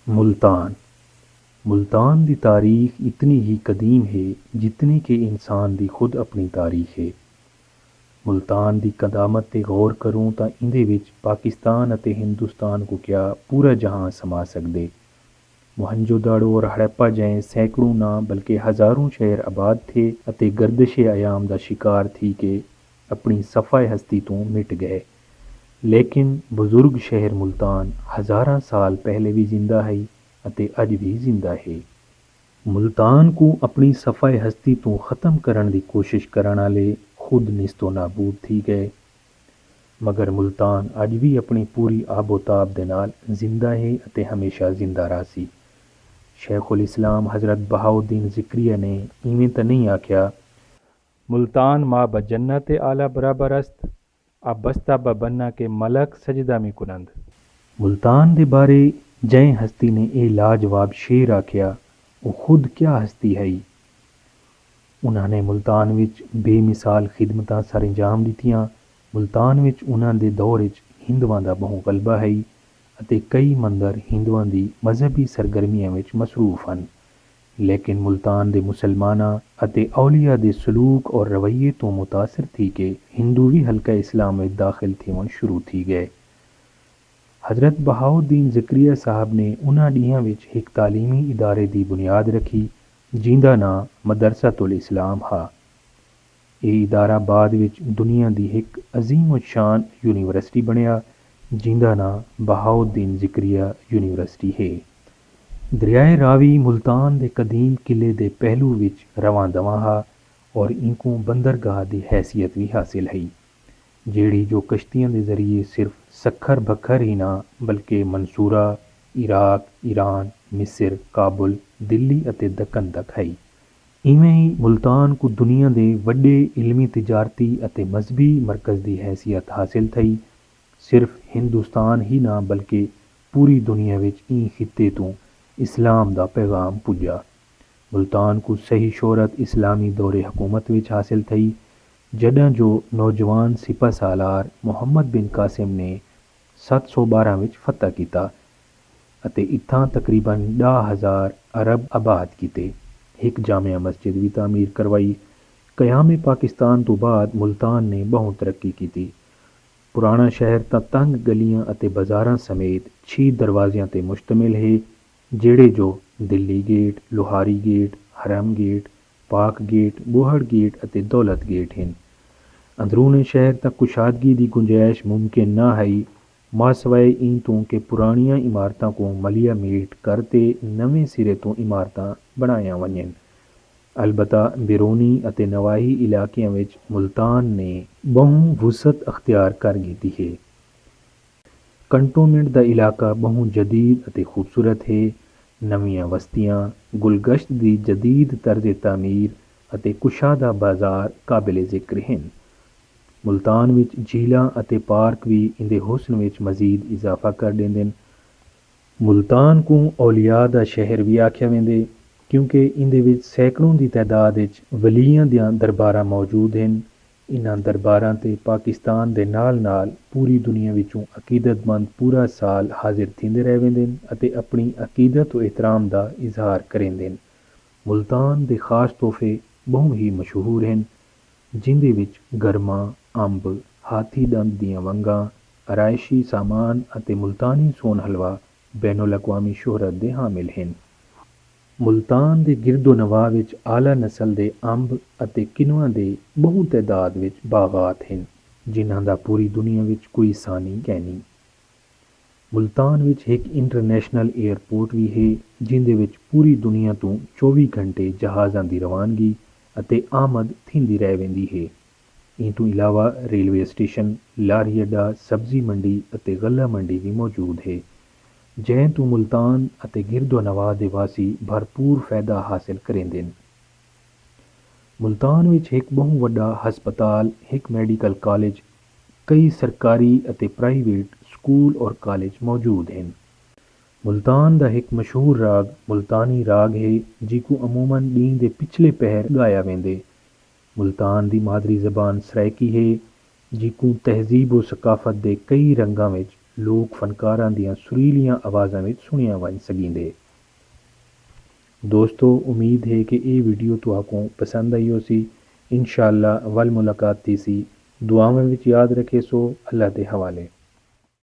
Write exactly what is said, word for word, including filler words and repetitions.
ملتان۔ ملتان دی تاریخ اتنی ہی قدیم ہے جتنی کہ انسان دی خود اپݨی تاریخ ہے۔ ملتان دی قدامت تے غور کروں تاں ایندے وچ پاکستان اتے ہندوستان کوں کیا پورا جہاں سما سڳدے۔ موہنجو داڑو اور ہڑپہ جئیں سینکڑوں نہ بلکہ ہزاروں شہر آباد تھئے اتے گردش ایام دا شکار تھی کے اپݨی صفحہ ہستی توں مٹ ڳئے، لیکن بزرگ شہر ملتان ہزاراں سال پہلے وی زندہ ہئی اتے اڄ وی زندہ ہے۔ ملتان کوں اپݨی صفحہ ہستی توں ختم کرݨ دی کوشش کرݨ آلے خود نیست و نابود تھی ڳئے، مگر ملتان اڄ وی اپݨی پوری آب و تاب دے نال زندہ ہے اتے ہمیشہ زندہ رہسی۔ شیخ الاسلام حضرت بہاؤالدین ذکریہ نے ایویں تاں نہیں آکھیا، ملتان ما بہ جنت اعلی برابر است، اب بستہ بہ بنہ کے ملک سجدہ می کنند۔ ملتان دے بارے جئیں ہستی نے اے لاجواب شعر آکھیا، او خود کیا ہستی ہئی۔ انہاں نے ملتان وچ بے مثال خدمتاں سرانجام ݙتیاں۔ ملتان وچ انہاں دے دور وچ ہندواں دا ٻہوں غلبہ ہئی اتے کئی مندر ہندواں دی مذہبی سرگرمیاں وچ مصروف ہن۔ لیکن ملتان دے مسلماناں اتے اولیاء دے سلوک اور رویے توں متاثر تھی کے ہندو وی حلقہ اسلام وچ داخل تھیوݨ شروع تھی ڳئے۔ حضرت بہاؤالدین ذکریہ صاحب نے انہاں ݙینہاں وچ ہک تعلیمی ادارے دی بنیاد رکھی جیندا ناں مدرسۃ الاسلام ہا۔ اے ادارہ بعد وچ دنیا دی ہک عظیم الشان یونیورسٹی بݨیا جیندا ناں بہاؤالدین ذکریہ یونیورسٹی ہے۔ دریائے راوی ملتان دے قدیم قلعے دے پہلو وچ رواں دواں ہا اور اینکوں بندرگاہ دی حیثیت وی حاصل ہئی، جیڑھی جو کشتیاں دے ذریعے صرف سکھر بکھر ہی نہ بلکہ منصورہ، عراق، ایران، مصر، کابل، دلی اتے دکن تک ہئی۔ ایویں ہی ملتان کوں دنیا دے وݙے علمی، تجارتی اتے مذہبی مرکز دی حیثیت حاصل تھئی۔ صرف ہندوستان ہی نہ بلکہ پوری دنیا وچ ایں خطے توں اسلام دا پیغام پڄا۔ ملتان کوں صحیح شہرت اسلامی دور حکومت وچ حاصل تھئی، جݙاں جو نوجوان سپہ سالار محمد بن قاسم نے ست سو ٻارہاں وچ فتح کیتا اتے اتھاں تقریبا ݙاہ ہزار عرب آباد کیتے۔ ہک جامع مسجد وی تعمیر کروائی۔ قیام پاکستان توں بعد ملتان نے ٻہوں ترقی کیتی۔ پراݨا شہر تاں تنگ ڳلیاں اتے بازاراں سمیت چھی دروازیاں تے مشتمل ہے، جیڑھے جو دلی گیٹ، لوہاری گیٹ، حرم گیٹ، پاک گیٹ، ٻوہڑ گیٹ اتے دولت گیٹ ہن۔ اندرون شہر تاں کشادگی دی گنجائش ممکن نہ ہئی، ماسوائے ایں توں کہ پراݨیاں عمارتاں کوں ملیا میٹ کر تے نویں سرے توں عمارتاں بݨایاں ونڄن۔ البتہ بیرونی اتے نواحی علاقیاں وچ ملتان نے ٻہوں وسعت اختیار کر گھدی ہے۔ کنٹونمنٹ دا علاقہ ٻہوں جدید اتے خوبصورت ہے۔ نویاں وستیاں، گلگشت دی جدید طرز تعمیر اتے کشادہ بازار قابل ذکر ہن۔ ملتان وچ جھیلاں اتے پارک وی ایندے حسن وچ مزید اضافہ کر ݙیندن۔ ملتان کوں اولیاء دا شہر وی آکھیا ویندے، کیونکہ ایندے وچ سینکڑوں دی تعداد وچ ولیاں دیاں درباراں موجود ہن۔ انہاں درباراں تے پاکستان دے نال نال پوری دنیا وچوں عقیدت مند پورا سال حاضر تھیندے رہ ویندن اتے اپݨی عقیدت و احترام دا اظہار کریندن۔ ملتان دے خاص تحفے ٻہوں ہی مشہور ہن، جیندے وچ گرما، امب، ہاتھی ݙند دیاں ونگاں، آرائشی سامان اتے ملتانی سون حلوہ بین الاقوامی شہرت دے حامل ہن۔ ملتان دے گرد و نواح وچ اعلی نسل دے امب اتے کنواں دے ٻہوں تعداد وچ باغات ہن، جنہاں دا پوری دنیا وچ کوئی ثانی کینی۔ ملتان وچ ہک انٹرنیشنل ایئرپورٹ وی ہے، جیندے وچ پوری دنیا توں چووی گھنٹے جہازاں دی روانگی اتے آمد تھیندی رہ ویندی ہے۔ ایں توں علاوہ ریلوے اسٹیشن، لاری اڈہ، سبزی منڈی اتے غلہ منڈی وی موجود ہے، جئیں توں ملتان اتے گرد و نواح دے واسی بھرپور فیدہ حاصل کریندن۔ ملتان وچ ہک ٻہوں وݙا ہسپتال، ہک میڈیکل کالج، کئی سرکاری اتے پرائیویٹ سکول اور کالج موجود ہن۔ ملتان دا ہک مشہور راڳ ملتانی راڳ ہے، جیکوں عموما ݙینہہ دے پچھلے پہر ڳایا ویندے۔ ملتان دی مادری زبان سرائیکی ہے، جیکوں تہذیب و ثقافت دے کئی رنگاں وچ لوک فنکاراں دیاں سریلیاں آوازاں وچ سنیا ونج سگیندے۔ دوستو، امید ہے کہ اے ویڈیو تہاکوں پسند آئی ہوسی۔ انشاءاللہ ول ملاقات تھیسی۔ دعاواں وچ یاد رکھیسو۔ اللہ دے حوالے۔